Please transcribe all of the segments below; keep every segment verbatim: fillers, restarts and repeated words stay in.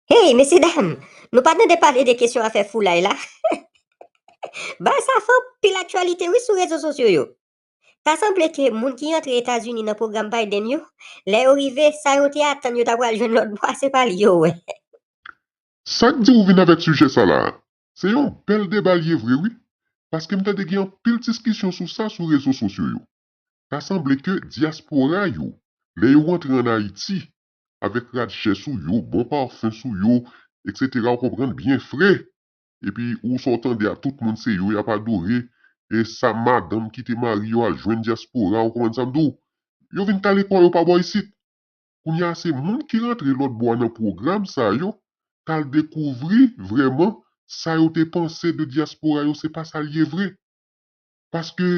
Hey, mesye dam, nou pa tande pale de kesyon afè foulay la? Bagay sa fè anpil aktyalite wi sou rezo sosyo yo. Ta sanble ke moun ki rantre Etazini nan pwogram Biden yo, lè yo rive, sa yo te atann yo ta pral jwenn lòt bò a, se pa li yo wè. Sa k di w vin avèk sijè sa la a? Se yon bèl deba l ye vre wi, paske m tande gen anpil diskisyon sou sa sou rezo sosyo yo. Ta sanble ke dyaspora yo, lè yo rantre ann Ayiti, avèk rad chè sou yo, bon pafen sou yo, etsetera, ou konprann, byen fre. Epi ou sa w tande a, tout moun se yo y ap adore, e sa madanm kite mari yo al jwenn dyaspora, ou konprann sa m di w? Yo vin kale kò yo pa bò isit. Kounye a se moun ki rantre lòt bò a nan pwogram sa yo k al dekouvri vrèman sa yo te panse de dyaspora yo, se pa sa l ye vre. Paske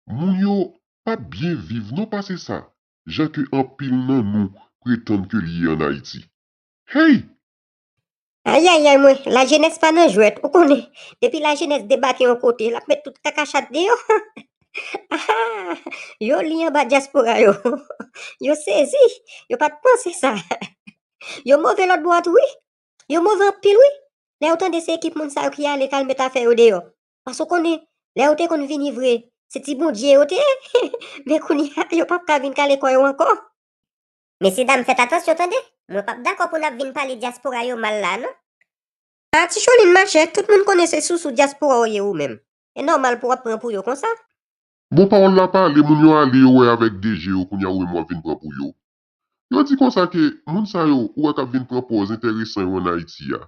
moun yo p ap byen viv non pase sa, jan ke anpil nan nou pretann ke l ye ann Ayiti. Hey! Ayayay mwen, lajenès pa nan jwèt, ou konnen, depi lajenès debake yon kote, l ap met tout kaka chat deyò. Yo li anba dyaspora yo. Yo sezi, yo pa t panse sa. Yo move lòt bò a tou wi. Yo move anpil wi. Lè yo tande se ekip moun sa yo ki ale k al met afè yo deyò. Paske w konnen, lè yo te konn vini vre, se ti Bondye yo te ye. Men kounye a, yo p ap ka vin kale kò yo ankò. Mesye dam, fèt atansyon tande. Mwen p ap dakò pou n ap vin pale dyaspora yo mal la non. A Ti Cholin machè, tout moun konnen se sousou dyaspora w ye ou menm. E nòmal pou w ap pran pou yo konsa. Bon pawòl la pale, moun yo ale yo wè avèk de je yo, kounye a ou menm w ap vin pran pou yo. Yo di konsa ke moun sa yo ou wè k ap vin pran pòz enteresan yo ann Ayiti a,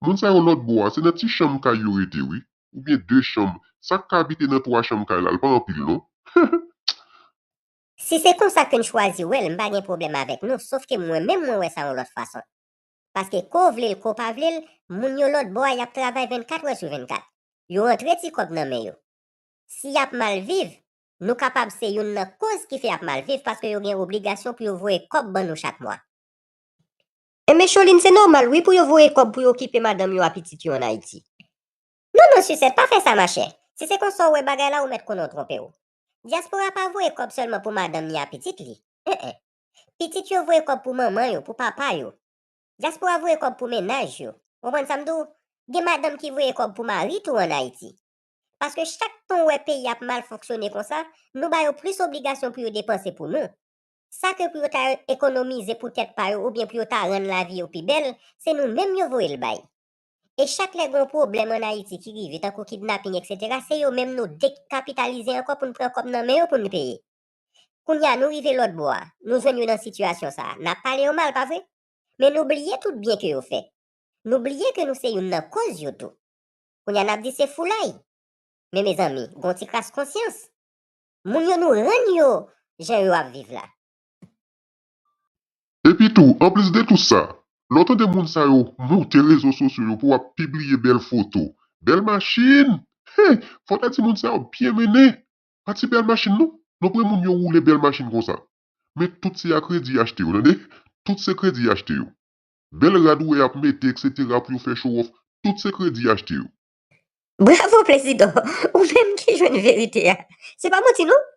moun sa yo lòt bò a, se nan ti chanm kay yo rete wi, oubyen de chanm, sa k ka abite nan twa chanm kay la, l pa anpil non. Si se konsa ke n chwazi wè l, m pa gen pwoblèm avèk nou, sof ke mwen menm mwen wè sa yon lòt fason. Paske ko vle l ko pa vle l, moun yo lòt bò a y ap travay vennkat è sou vennkat. Yo rantre ti kòb nan men yo. Si y ap mal viv, nou kapab se youn nan koz ki fè y ap mal viv paske yo gen obligasyon pou yo voye kòb ban nou chak mwa. Enben Cholin, se nòmal wi pou yo voye kòb pou yo okipe madanm yo a pitit yo ann Ayiti. Non non Sisèt, pa fè sa machè. Si se konsa w wè bagay la ou mèt konnen w twonpe w. Dyaspora pa voye kòb sèlman pou madanm ni a pitit li. En en. Pitit yo voye kòb pou manman yo, pou papa yo. Dyaspora voye kòb pou mennaj yo. Ou konprann sa m di w? Gen madanm ki voye kòb pou mari tou ann Ayiti. Paske chak tan w wè peyi ap mal fonksyone konsa, nou ba yo plis obligasyon pou yo depanse pou nou. Sa ke pou yo ta ekonomize pou tèt pa yo oubyen pou yo ta rann lavi yo pi bèl, se nou menm yo voye l bay. E chak lè gen yon pwoblèm ann Ayiti ki rive, tankou kidnaping, etsetera, se yo menm nou dekapitalize ankò pou n pran kòb nan men yo pou n peye. Kounye a, nou rive lòt bò a, nou jwenn yo nan sitiyasyon sa a, n ap pale yo mal, pa vre? Men nou bliye tout byen ke yo fè. Nou bliye ke nou se youn nan koz yo tou. Kounye a n ap di se foulay. Men mezanmi, gon ti kras konsyans. Moun yo nou rann yo jan yo ap viv la. Epi tou, anplis de tout sa, lè w tande moun sa yo moute rezo sosyo yo pou w ap pibliye bèl foto, bèl machin, hey, fò w ta di moun sa yo byen mennen. Pa ti bèl machin non, non pre moun yo woule bèl machin konsa. Men tout se a kredi y achte yo, tande? Tout se kredi y achte yo. Bèl rad ou wè y ap mete, etsetera, pou yo fè show off, tout se kredi y achte yo. Bravo Plezidò, ou menm ki jwenn verite a. Se pa manti non.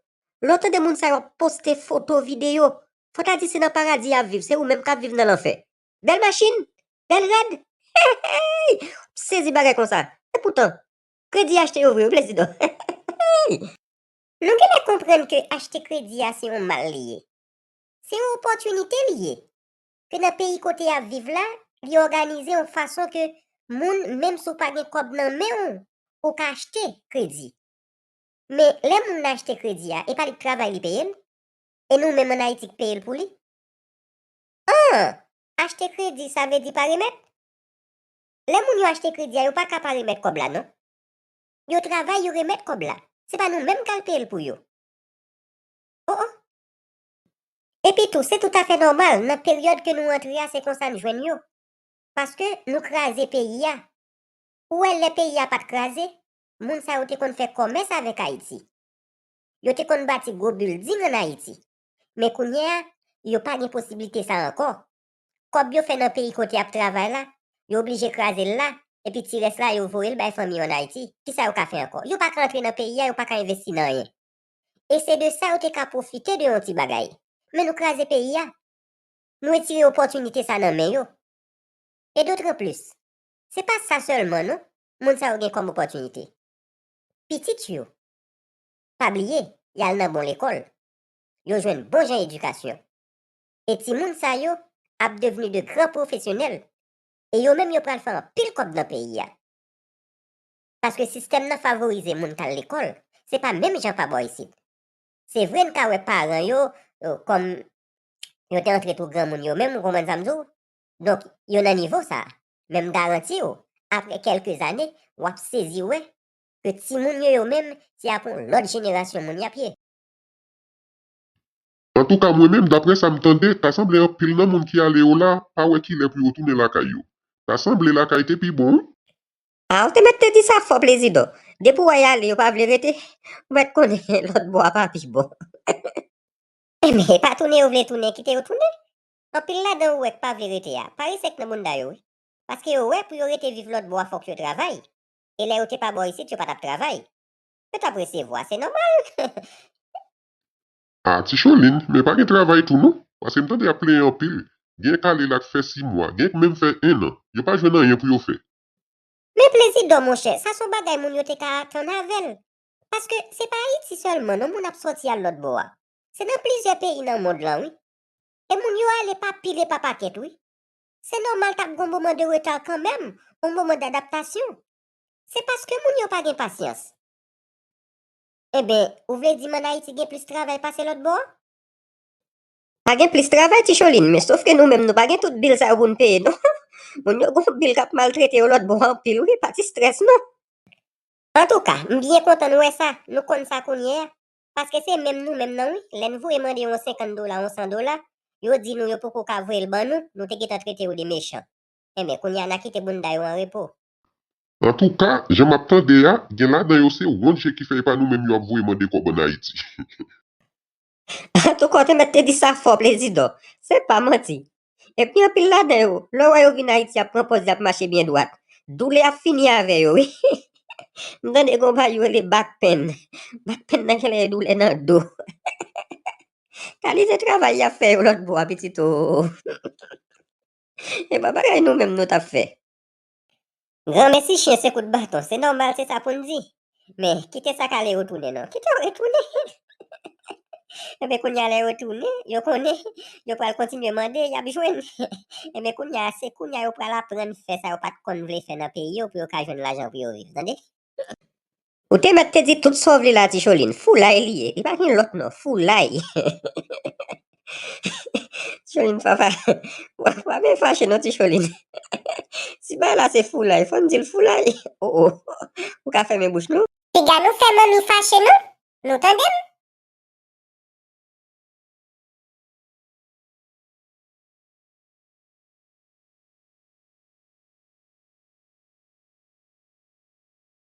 Lè w tande moun sa yo ap poste foto, videyo, fò ta di se nan paradi y ap viv, se ou menm k ap viv nan lanfè. Bèl machin, bèl rad, hey! W ap sezi bagay konsa. Epoutan, kredi achte yo vre wi Plezidò. Nou genlè konprann ke achte kredi a se yon mal li ye. Se yon opòtinite li ye. Ke nan peyi kote y ap viv la, li òganize yon fason ke moun, menm si w pa gen kòb nan men w, ou ka achte kredi. Men lè moun nan achte kredi a, e pa li k travay li peye l? E nou menm ann Ayiti k peye l pou li? An! Achte kredi, sa vle di pa remèt? Lè moun yo achte kredi a, yo pa ka pa remèt kòb la non. Yo travay, yo remèt kòb la. Se pa nou menm k al peye l pou yo. O o! Epi tou, se toutafè nòmal, nan peryòd ke nou antre a, se konsa n jwenn yo. Paske nou kraze peyi a. Ou wè, lè peyi a pa t kraze, moun sa yo te konn fè kòmès avèk Ayiti. Yo te konn bati gwo bilding ann Ayiti. Men kounye a, yo pa gen posiblite sa ankò. Kòb yo fè nan peyi kote y ap travay la, yo oblije kraze l la, epi ti rès la, yo voye l bay fanmi yo ann Ayiti. Kisa yo ka fè ankò? Yo pa ka antre nan peyi a, yo pa ka envesti nan anyen. E se de sa yo te ka pwofite de yon ti bagay. Men nou kraze peyi a. Nou retire opòtinite sa nan men yo. E dotranplis, se pa sa sèlman non, moun sa yo gen kòm opòtinite. Pitit yo, pa bliye, y al nan bon lekòl. Yo jwenn bon jan edikasyon. E timoun sa yo ap devni de gran pwofesyonèl. E yo menm yo pral fè anpil kòb nan peyi a. Paske sistèm nan favorize moun k al lekòl, se pa menm jan pa bò isit. Se vre n ka wè paran yo, yo kòm yo te antre tou granmoun yo menm, ou konprann sa m di w? Donk, yo nan nivo sa a. Men m garanti w, apre kèlke zane, w ap sezi wè ke timoun yo yo menm, se ap yon lòt jenerasyon moun y ap ye. Antouka, mwen menm, daprè sa m tande, ta sanble anpil nan moun ki ale yo la pa wè kilè pou yo tounen lakay yo. Ta sanble lakay te pi bon, wi. A, ou te mèt te di sa fò, Plezidò. Depi w wè y ale, yo pa vle rete, ou mèt konnen lòt bò a pa pi bon. Enben, e pa tounen yo vle tounen, kite yo tounen. Anpil ladan ou wè k pa vle rete a, parese k nan bounda yo, wi. Paske yo wè pou yo rete viv lòt bò a fòk yo travay. E lè yo te pa bò isit, yo pa t ap travay. Yo t ap resevwa, se nòmal. A, Ti Cholin, men pa gen travay tou non. Paske m tande y ap plenyen anpil. Gen k ale la k fè sis mwa, gen k menm fè en an. Yo pa jwenn anyen pou yo fè. Men Plezidò, monchè, sa se yon bagay moun yo te ka atann avè l. Paske se pa Ayiti sèlman non moun ap sòti al lòt bò a. Se nan plizyè peyi nan mond lan, wi. E moun yo ale pa pil e pa pakèt, wi. Se nòmal t ap gen yon moman de reta kanmenm, yon moman dadaptasyon. Se paske moun yo pa gen pasyans. Enben, ou vle di m ann Ayiti gen plis travay pase lòt bò a? Pa gen plis travay, Ti Cholin, men sòf ke nou menm nou pa gen tout bil sa yo pou n peye non. Moun yo gen yon bil k ap maltrete yo lòt bò a anpil, wi, pa ti strès non. Antouka, m byen kontan n wè sa, nou konn sa kounye a. Paske se menm nou menm nan wi, lè n voye mande yo yon senkant dola, yon san dola, yo di nou yo poko ka voye l ban nou, nou te gentan trete yo de mechan. Enben, kounye a n a kite bounda yo an repo. Antouka, jan m ap tande a, gen ladan yo se wont je ki fè e pa nou menm yo ap voye mande kòb ann Ayiti. Antouka, w te mèt te di sa fò, Plezidò. Se pa manti. Epi anpil ladan yo, lè w wè yo vin Ayiti, y ap pran pòz, y ap mache byen dwat. Doulè ap fini avè yo, wi. M tande gen yon bagay yo rele back pain. Back pain nan genlè e doulè nan do. Kalite travay y ap fè yo lòt bò a, pitit o. E pa bagay nou menm nou t ap fè. Granmesi chen se kout baton, se nòmal, se sa pou n di. Men, kite sa k ale retounen non. Kite yo retounen. Enben, kounye a lè yo tounen, yo konnen, yo pral kontinye mande, y ap jwenn. Enben, kounye a, se kounye a yo pral aprann fè sa yo pa t konn vle fè nan peyi yo pou yo ka jwenn lajan pou yo viv, tande? Ou te mèt te di tout sa w vle la, Ti Cholin. Foulay li ye. Li pa gen lòt non. Foulay. Ti Cholin, papa. W ap byen fache non, Ti Cholin. Si bagay la se foulay, fò n di l foulay. O, o. Ou ka fèmen bouch nou. Piga nou fè manmi fache non. Nou tande m?